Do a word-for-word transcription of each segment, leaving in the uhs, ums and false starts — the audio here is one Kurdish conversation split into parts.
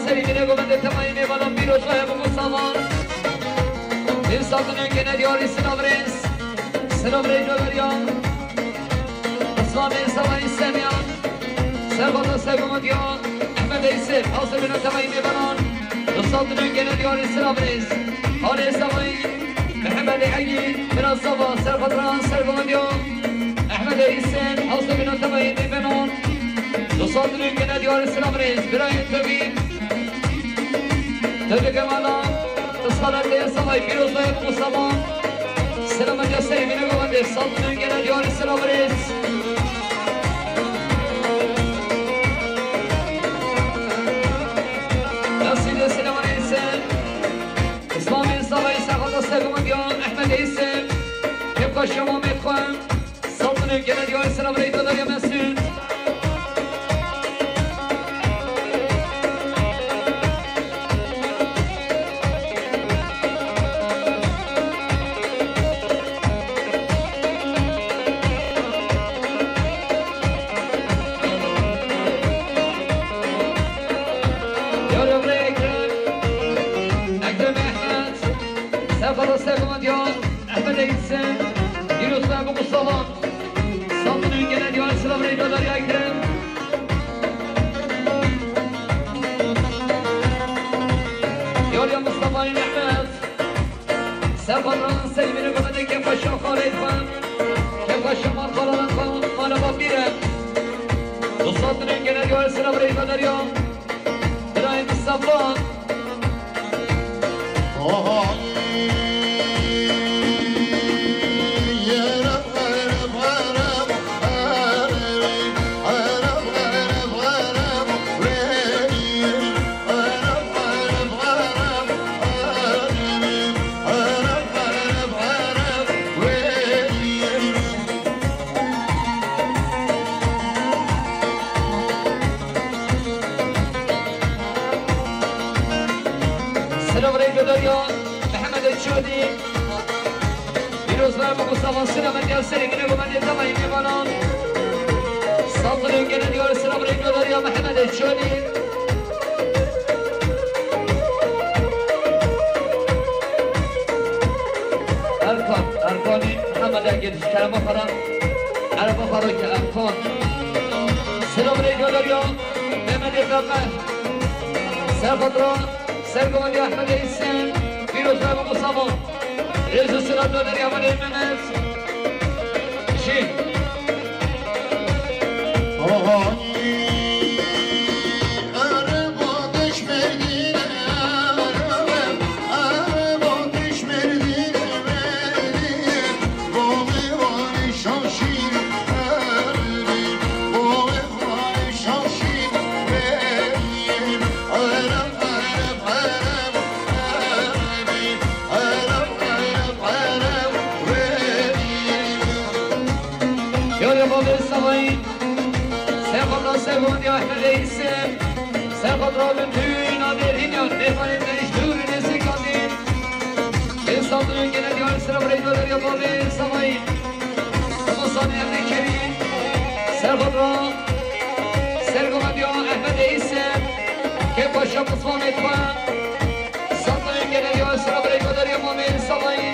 Serî dine govendê temayî mêvanan pîroz ve hevû savan. Ev sal din gene diyarî silav rêz. Silav rêz ve beryan. Islamê Savayî Semyan. Servata Sevgumut ya. Ehmed Eyser. Hewse bine temayî mêvanan. Ev sal din gene diyarî silav rêz. Halê Savayî. Mehemedê Egî, Miran Sava, Serxatran, Sergomendiya, Ehmedê Hîsen, Hewsê Bîna Tebayê Bêbenan, Dosat Rûn gene diyarê silam rêz, birayê Tevî, Tevî Kemala, Isxalatê Savayî Pîroz ve Musavan, Selametê Seyvînê Govendê, Sat Rûn gene diyarê silam rêz. Nasîdê Selametê Hîsen. Îslamê Savayî Serxata Sergumendiya Ehmedê Îsem, Kepka Şema Mêtxwe, Saltinê gele diyarê Selav Reyda Derya Mesûd. Yar Emre Ekrem, Ekrem Ehmed, Serxata Sergumendiya Ehmed Eysen, Yunus ve Mustafa, Samsun'un gelen diyar Selav Reyda Derya Ekrem. Yar ya Mustafa Ehmed. Serxatran Seyvînê Govendê Kepka Şa Xalê Xan, Kepka Şa Mal Xalalan Xan, Mala Bapîre. Dosat Rûn gene diyar Selav Reyda Derya. Birayê Mustafa. Selav Reyda Derya, Mehemedê Çodî. Pîroz ve Mustafa Selamet ya serê gine Govendê Temayî mêvanan. Saltinê gele diyar Selav Reyda Derya, Mehemedê Çodî. Erkan, Erkanî Mihemed Egil, Kerema Xara, Ereba Xara ke Erkan. Selav Reyda Derya, Mehemedê Pembe. Serxatran, Sergumendiya Ehmedê Hîsen, Pîroz ve Mustafa. Rêz û silav Reyda Derya Mehemedê Mehmet. Jî. Yar ya Bavê Savayî, Serxatran Sergondiya Ehmedê Îsem, Serxatran Tûna Derînyan, Mêvanê Meriş Dûr Nêzîkandî, Ê Saltinê gele diyar Selav Reyda Derya Bavê Savayî, Ramazan Erdê Kerî, Serxatran Sergomendiya Ehmedê Îsem, Kepka Şa Mustafa Mêtxwe, Saltinê gele diyar Selav Reyda Derya Bavê Savayî.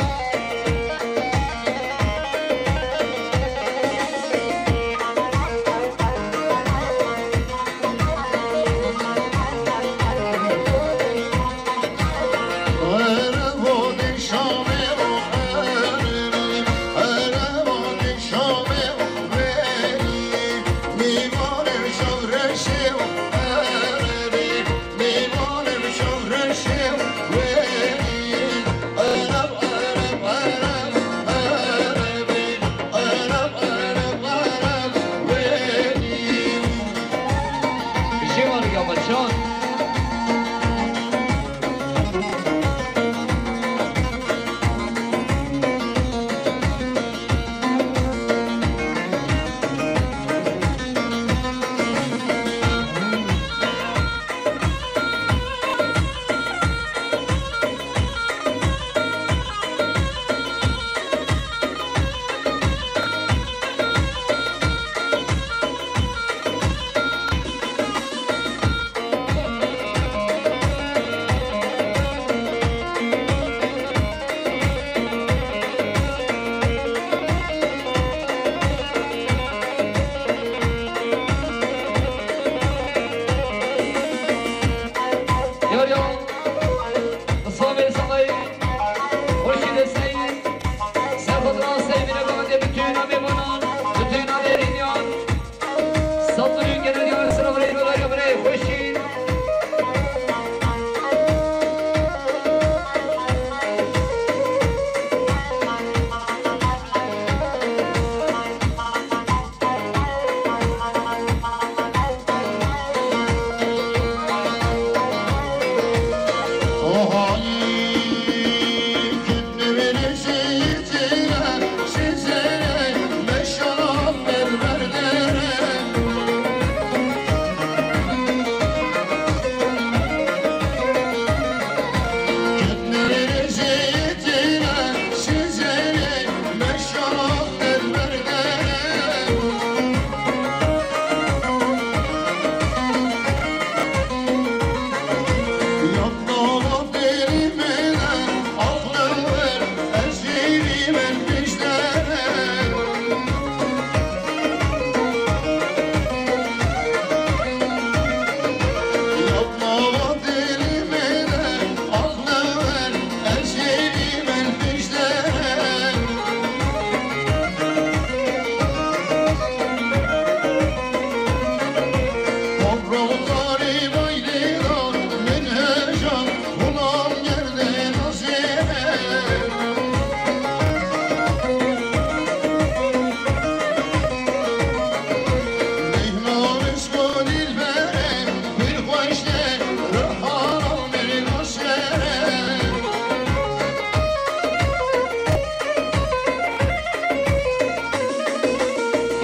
Yarya, Islamê Salay, Xurşîdê Seyîd, Serxwedra Seyîd, Binegavendê, bütün amêvanan, bütün amêrîniyan, Saltanê Genel Yar Sira Birê Rodarya Birê Xurşîd.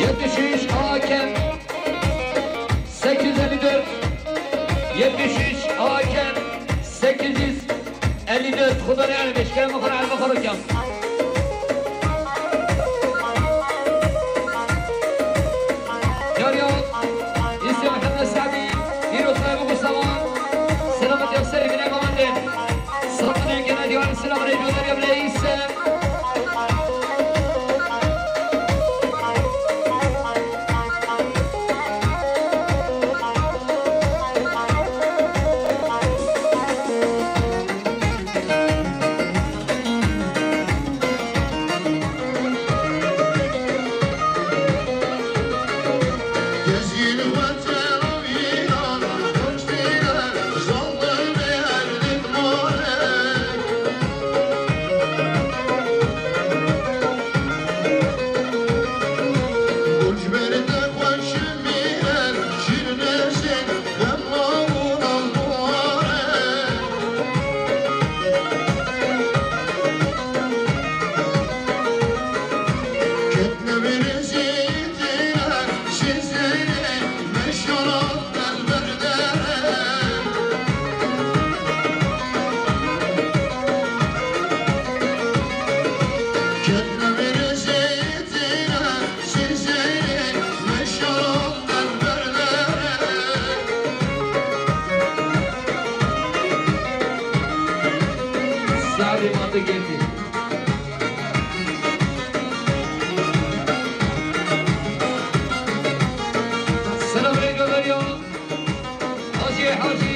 Yetmiş üç A K M sekiz yüz elli dört, yetmiş üç A K M sekiz yüz elli dört. Xuda ne yani beşken mi xora elma xora kyan. Yar yar, İsya Mehmet Sadi, Hiro Sahibi Mustafa, selamet yap seni bine mamande. Satın ülkene diyor, selam aleyküm, ya bile iyisi. Saadê ma tu girtî. Selam aleyküm ya. Hacı Hacı.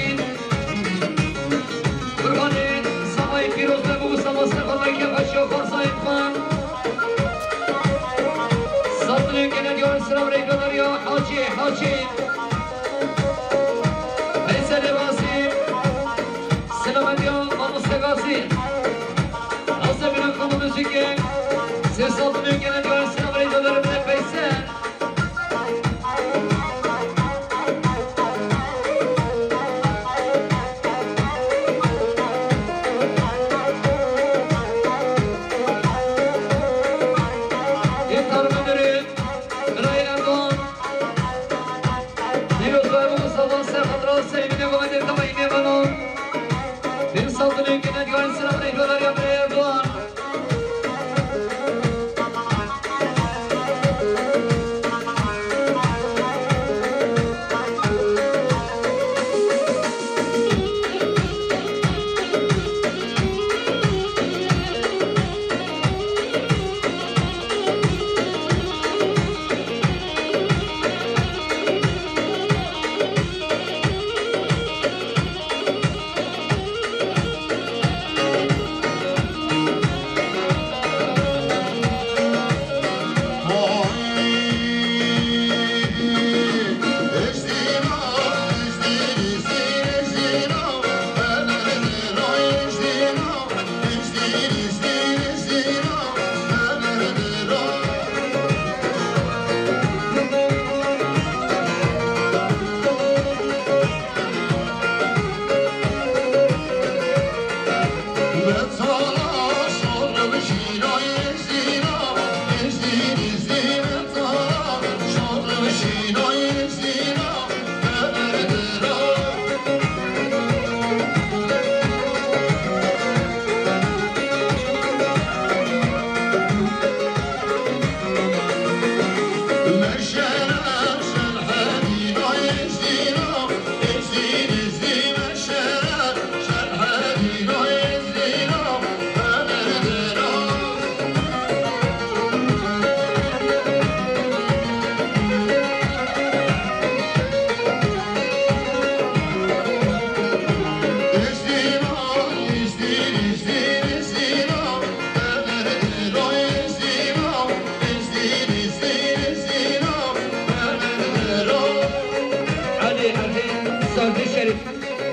Kurbanê Samayê pîroz be, bû Sama serxwe, berke xweşiya xwarza xwe. Satnê gene diyar selam reyna derya Hacı Hacı. Heyselê Basî. Selametiya Mamoste Gazî. Nasıl bir akıllı müzik. Ses altını gene diyar selam reyna derya Veysel. Yeter müdürü, Miray Erdoğan. Pîroz be bû Mustafa Serhat Rahat Seyîdê Vadê Tavayî Nêvanan. Bir saldırı yine diyor, selam reyna derya Miray Erdoğan.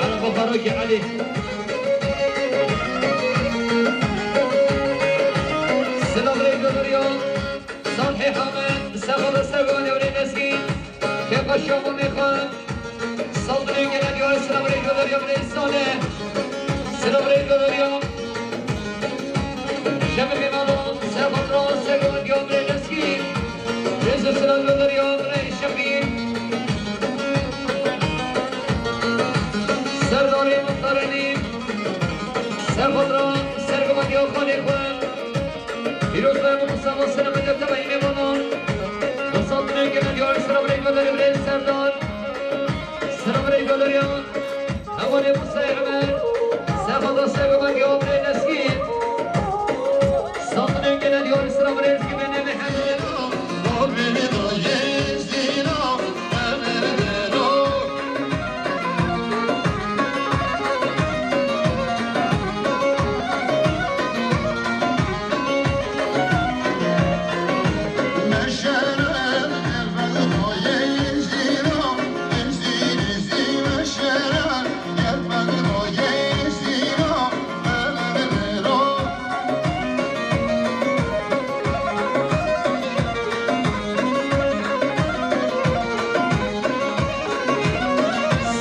Ana Buxarokî Elî. Silav rê gudiriya. Salhê Hamed, Sexada Sergovan Yavlê Lezgî. Kefa şamanê xwe. Saldırı gene diyor, sıra buraya gönderiyor, buraya sade. Sıra buraya gönderiyor. Şefik İmamoğlu, Sefatra, Sergovan diyor, buraya Lezgî. Reza sıra gönderiyor, buraya Şefik. Serdarê Muxtarê Nîv, Sefatra, Sergovan diyor, xalê xwe. Pîroz be Mustafa, selamê te teva yî mêvanan. Mustafa, gene diyar, selam rey gönderir, rey Serdar. Selam rey gönderiyor. Hevalê Musa Emer. Sefa da sefa ben yol rey Lezgî. Saldırı gene diyar, selam rey Lezgî, beni Mehmet.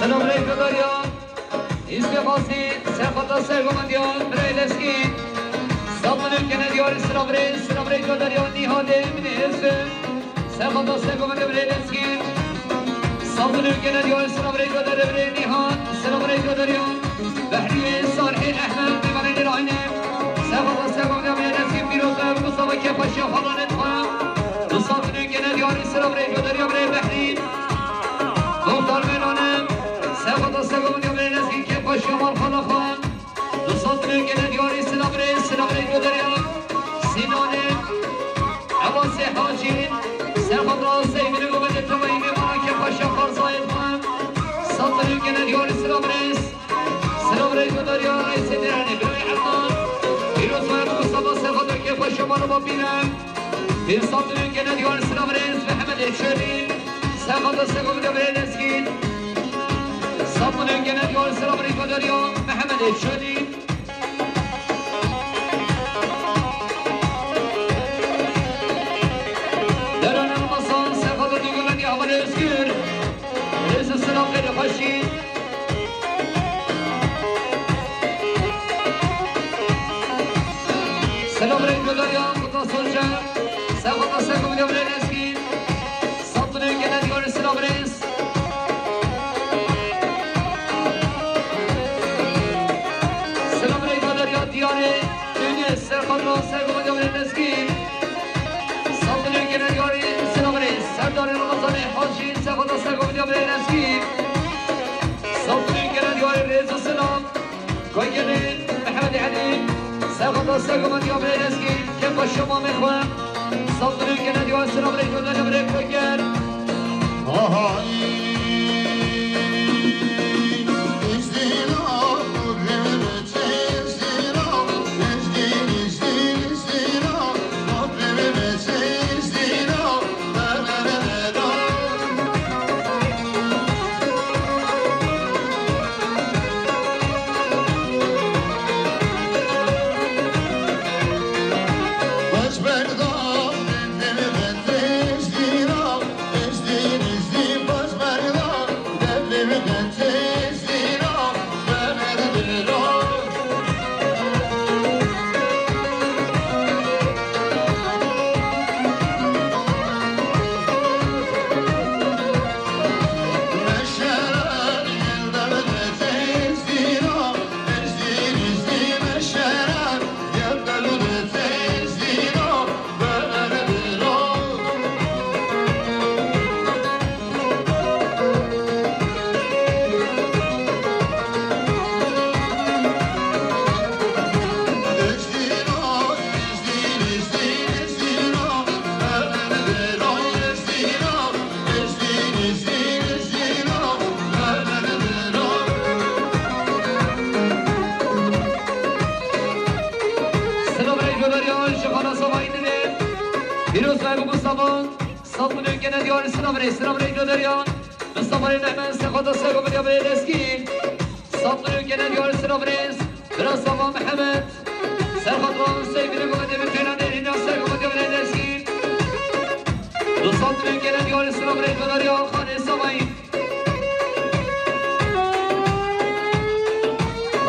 Selam rey Fedarya. Hizbê Xasî, Serxata Sergomendiyan, birayê Lezgî. Saldırı gene diyar, sıra birê, sıra birê Fedarya, Nîhadê, minê hizbê. Serxata Sergomendiyan, birê Lezgî. Saldırı gene diyar, sıra birê Fedarya, birê Nîhad, sıra birê Fedarya. Behriyê, Salihê, Ehmed, mêvanê Nêrayne. Serxata Sergomendiyan, birê Lezgî, Pîroz be, Mustafa Kepaşiya, xalanê xwe. Saldırı gene diyar, sıra birê Fedarya, birê Behrî. Muxtar Meydanê, Serxata Sergomendiyan, birê Lezgî, Kepaşiya, mal xala xwe. Du sed milyon gene diyarî, silav rê, silav rê göderiya. Sinanê, Ebasê Hacî, Serxata Seyfî li Gomedê Tewayî, mêvana Kepaşa Xarzayê xwe. Sed milyon gene diyarî, silav rê, silav rê göderiya, rêsê Dêrenê, birayê Ednan. Pîroz be Mustafa Serxata Kepaşa Mala Bapîre. Pênc sed milyon gene diyarî, silav rê, Mehemedê Çolî. Serxata Sergomendiyan, birê Lezgî. Sed milyon gene diyar, selam rêkadariya Mehemedê Çolî. Derane Ramazan, Serxata Duygumendiya Hevalê Özgür. Rêz û selam, xêr û xweşî. Selam rêkadariya Mutas Hoca. Serxata Sergomendiya, birê Lezgî. Sed milyon gene diyar, selam rêz. Selam rêkadariya diyarê Yunus, Serxata Sergomendiya, birê Lezgî. Sed milyon gene diyarî, selam rêz. Serdarê Ramazanê Hacî, Serxata Sergomendiya, birê Lezgî. Sed milyon gene diyarî, rêz û selam. Koygenê Mehemedê Elî, Serxata Sergomendiya, birê Lezgî, Kepaşa mamê xwe. Saldırı gene diyar, selam rê gönder, birê Koygen. Aha. Silav rê gudariya ji xana Savayî dinê. Pîroz be Mustafa. Sed milyon gene diyar, silav rê, silav rê gudariya. Samarê Nehme, Serxata Sergo Medya Belê Lezgî. Sat milyon gelen diyarê Sinavrêz. Bira Sava Mihemed. Serxat Ran Seyfî Rego Medya Bê Teyna Nêrîna Sergo Medya Belê Lezgî. Du sat milyon gelen diyarê Sinavrêz. Bedariya Xanê Savayî.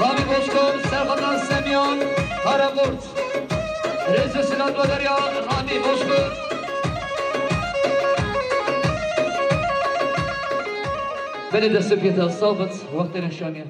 Ramî Bozkurt, Serxata Semyan, Karaburt. Rêzê Silat Bedariya, Ramî Bozkurt. Belê destê pê te sabit, wextê nişaniye.